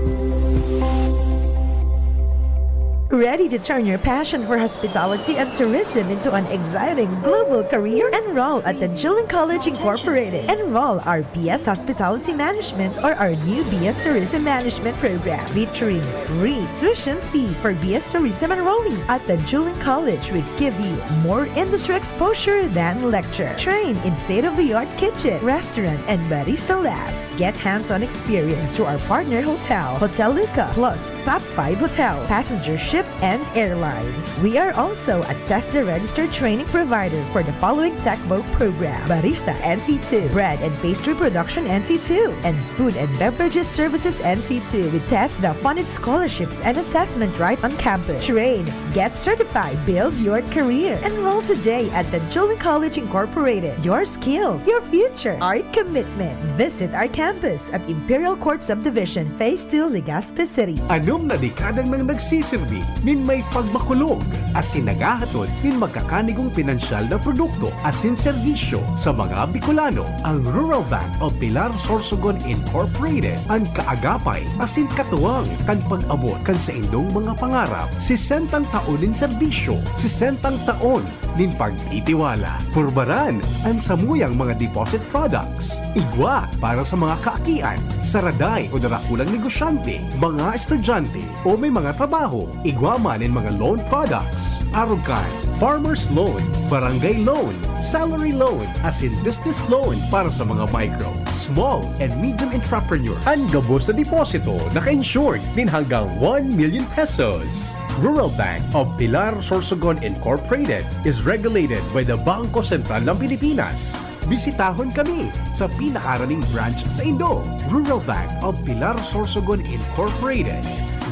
Ready to turn your passion for hospitality and tourism into an exciting global career? Enroll at the Juling College Incorporated. Enroll our B S Hospitality Management or our new B S Tourism Management program, featuring free tuition fee for B S Tourism enrollees. At the Juling College, we give you more industry exposure than lecture. Train in state-of-the-art kitchen, restaurant, and barista labs. Get hands-on experience through our partner hotel, Hotel Luca, plus top five hotels, passenger ship, and airlines. We are also a TESDA registered training provider for the following TechVoc program: Barista N C two, Bread and Pastry Production N C two, and Food and Beverages Services N C two with TESDA funded scholarships and assessment right on campus. Train, get certified, build your career. Enroll today at the Juling College Incorporated. Your skills, your future, our commitment. Visit our campus at Imperial Court Subdivision, Phase two, Legazpi City. Anom na dekada nang nagsisirbi nin may pagmakulog asin naghahatod nin magkakanigong pinansyal na produkto asin serbisyo sa mga Bicolano. Ang Rural Bank of Pilar Sorsogon Incorporated, an kaagapay asin katuwang kan pag-abot kan saindong mga pangarap. Sesentang taon nin serbisyo, sesentang taon nin pagtitiwala. Purbaran an samuyang mga deposit products. Igwa para sa mga kaakian, saraday o darakulang negosyante, mga estudyante, o may mga trabaho. Igwa man nin mga loan products. Arog kan Farmers Loan, Barangay Loan, Salary Loan, asin Business Loan para sa mga micro, small, and medium entrepreneur. An gabos na deposito naka-insured nin hanggang one million pesos. Rural Bank of Pilar Sorsogon Incorporated is regulated by the Bangko Sentral ng Pilipinas. Bisitahon kami sa pinakaraning branch saindo. Rural Bank of Pilar Sorsogon Incorporated.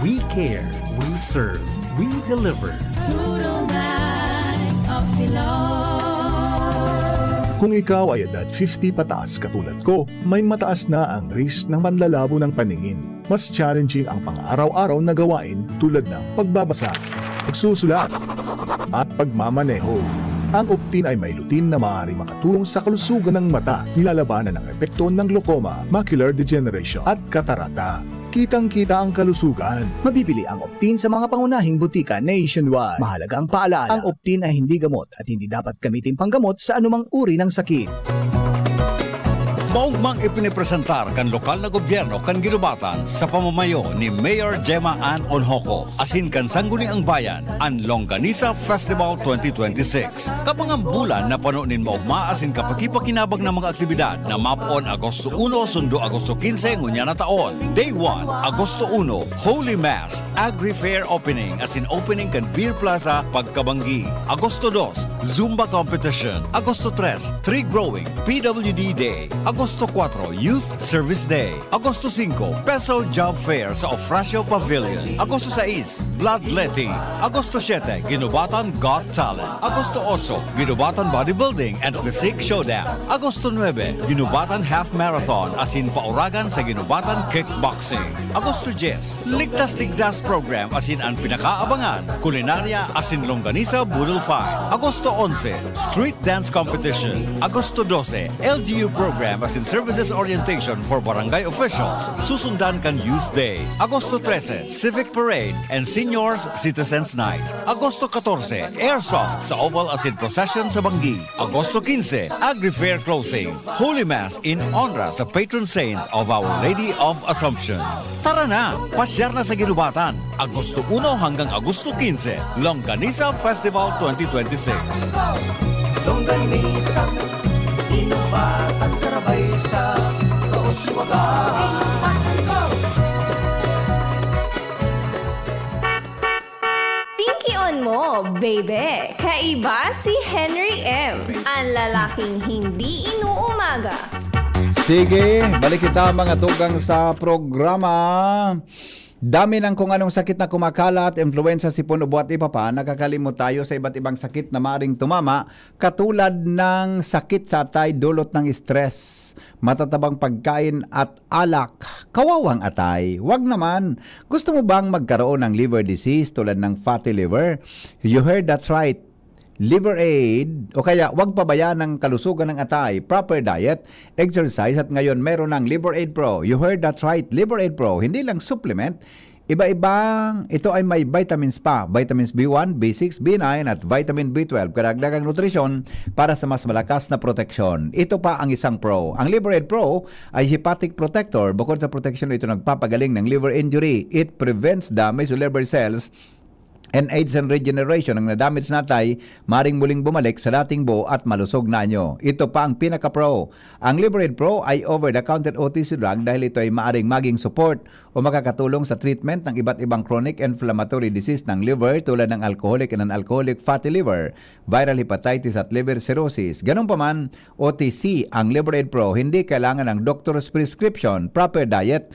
We care, we serve, we deliver. Rural Bank of Pilar. Kung ikaw ay edad fifty pataas katulad ko, may mataas na ang risk ng panlalabo ng paningin. Mas challenging ang pang-araw-araw na gawain tulad ng pagbabasa, pagsusulat, at pagmamaneho. Ang Optin ay may lutein na maaaring makatulong sa kalusugan ng mata, nilalabanan ang epekto ng glaucoma, macular degeneration, at katarata. Kitang-kita ang kalusugan. Mabibili ang Optin sa mga pangunahing butika nationwide. Mahalagang paalala, ang Optin ay hindi gamot at hindi dapat gamitin panggamot sa anumang uri ng sakit. Maugmang ipinipresentar kan lokal na gobyerno kan Guinobatan sa pamamayo ni Mayor Gemma Ann Onhoco asin kan Sangguniang Bayan an Longganisa Festival twenty twenty-six. Kabangang bulan na pano nin maugma asin kapakipakinabang na mga aktibidad na mapoon Agosto uno sundo Agosto quince ngunyan na taon. Day one, Agosto uno, Holy Mass, Agri Fair Opening asin opening kan Beer Plaza pagkabanggi. Agosto dos, Zumba Competition. Agosto tres, Tree Growing, P W D Day. Agosto kuwatro, Youth Service Day. Agosto singko, Peso Job Fair sa Ofracio Pavilion. Agosto sais, Bloodletting. Agosto siyete, Ginubatan Got Talent. Agosto otso, Ginubatan Bodybuilding and Physique Showdown. Agosto nuebe, Ginubatan Half Marathon asin pauragan sa Ginubatan Kickboxing. Agosto dyes, Ligtas Tigdas Program asin an pinakaabangan, kulinarya asin longganisa boodle fight. Agosto onse, Street Dance Competition. Agosto dose, L G U Program asin Services Orientation for Barangay Officials. Susundan kan Youth Day. Agosto trese, Civic Parade and Seniors Citizens Night. Agosto katorse, Airsoft sa Oval asin Procession sa Banggi. Agosto quince, Agri Fair Closing. Holy Mass in honra sa patron saint of Our Lady of Assumption. Tara na! Pasyar na sa Ginubatan, Agosto uno hanggang Agosto quince, Longganisa Festival twenty twenty-six. Longganisa, Ginubatan, sarabay sa Kauswagan. Pinkion mo, baby! Kaiba si Henry M, ang lalaking hindi inuumaga. Sige, balik kita, mga tugang, sa programa. Dami ng kung anong sakit na kumakalat, influenza, sipon, ubo at iba pa. Nakakalimot tayo sa iba't ibang sakit na maaring tumama, katulad ng sakit sa atay dulot ng stress, matatabang pagkain at alak. Kawawang atay, wag naman. Gusto mo bang magkaroon ng liver disease tulad ng fatty liver? You heard that right. Liver Aid, o kaya wag pabayaan ng kalusugan ng atay, proper diet, exercise, at ngayon meron ng Liver Aid Pro. You heard that right, Liver Aid Pro, hindi lang supplement, iba-ibang, ito ay may vitamins pa, vitamins B one, B six, B nine, at vitamin B twelve, karagdagang nutrisyon para sa mas malakas na proteksyon. Ito pa ang isang pro. Ang Liver Aid Pro ay hepatic protector. Bukod sa proteksyon, ito nagpapagaling ng liver injury. It prevents damage to liver cells and aids and regeneration. Ang nadamage na atay, maring muling bumalik sa dating buo at malusog na anyo. Ito pa ang pinaka-pro. Ang Liver Aid Pro ay over-the-counter O T C drug dahil ito ay maaring maging support o makakatulong sa treatment ng iba't ibang chronic inflammatory disease ng liver, tulad ng alcoholic and non-alcoholic fatty liver, viral hepatitis at liver cirrhosis. Ganun pa man, O T C ang Liver Aid Pro, hindi kailangan ng doctor's prescription, proper diet,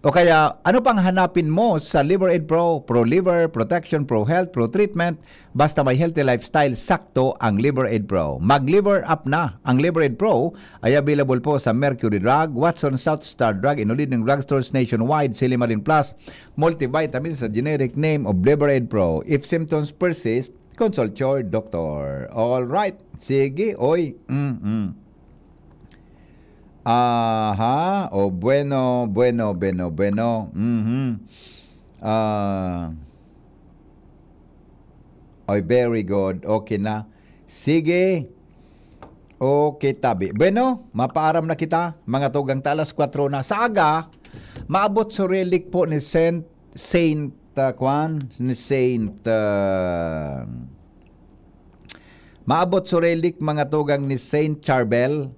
o kaya, ano pang hanapin mo sa Liver Aid Pro? Pro Liver, Protection, Pro Health, Pro Treatment. Basta may healthy lifestyle, sakto ang Liver Aid Pro. Mag-Liver Up na! Ang Liver Aid Pro ay available po sa Mercury Drug, Watson, South Star Drug, in all leading drugstores nationwide, Silimarin Plus, multivitamins sa generic name of Liver Aid Pro. If symptoms persist, consult your doctor. All right. Sige, oy. Mm-mm. Aha. O, bueno, bueno, bueno, bueno. Mhm. Ah. Oy, very good. Okay na. Sige. Okay, tabi. Bueno, mapaaram na kita. Mga tugang ta, alas kwatro na. Sa aga, maabot sa relic po ni Saint, Saint, ah, kwan, ni Saint, ah, maabot sa relic, mga tugang, ni Saint Charbel.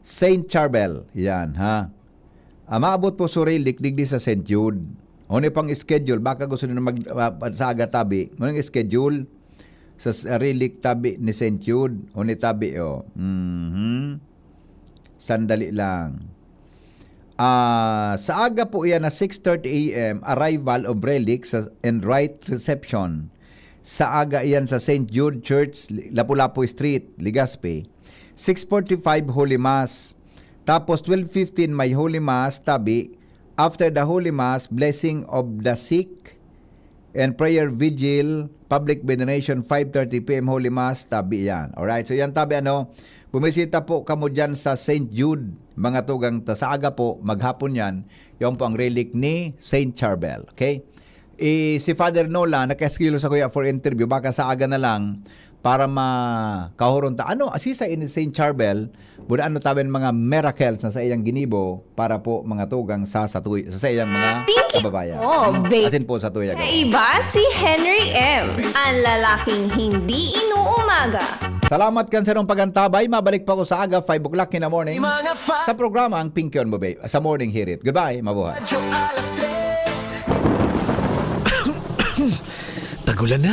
Saint Charbel, yan, ha. Ah, maabot po sa relic digdi sa Saint Jude. Ano pang schedule? Baka gusto nyo mag, ah, sa aga tabi. Ano yung schedule? Sa s-, relic tabi ni Saint Jude. O ni tabi, oh. Mhm. Sandali lang. Ah, sa aga po iyan na six thirty A M, arrival of relics sa, and rite reception. Sa aga iyan sa Saint Jude Church, Lapu-Lapu Street, Legazpi. Six forty-five, Holy Mass. Tapos twelve fifteen, may Holy Mass, tabi. After the Holy Mass, blessing of the sick. and prayer vigil, public veneration, five thirty p m, Holy Mass, tabi yan. Alright, so yan tabi ano, bumisita po kamo dyan sa Saint Jude, mga tugang ta sa aga po, maghapon yan, yan po ang relic ni Saint Charbel. Okay? Eh, si Father Nola, nakaschedule sa kuya for interview, baka sa aga na lang, para makahuron ta. Ano, asisa ini Saint Charbel, buda ano taben mga miracles na sa iyang ginibo para po mga tugang sa, sa, sa iyang mga Pinky kababayan. Oh, babe. Asin po sa tuya. Kaiba si Henry M, ang lalaking hindi inuumaga. Salamat kan sarong pagantabay. Mabalik pa ko sa aga, five o'clock in the morning. Mga fa- Sa programa ang Pinky on Mo, babe. Sa Morning Hirit. Goodbye, mabuhay. Radyo alas tres. Tagulan na.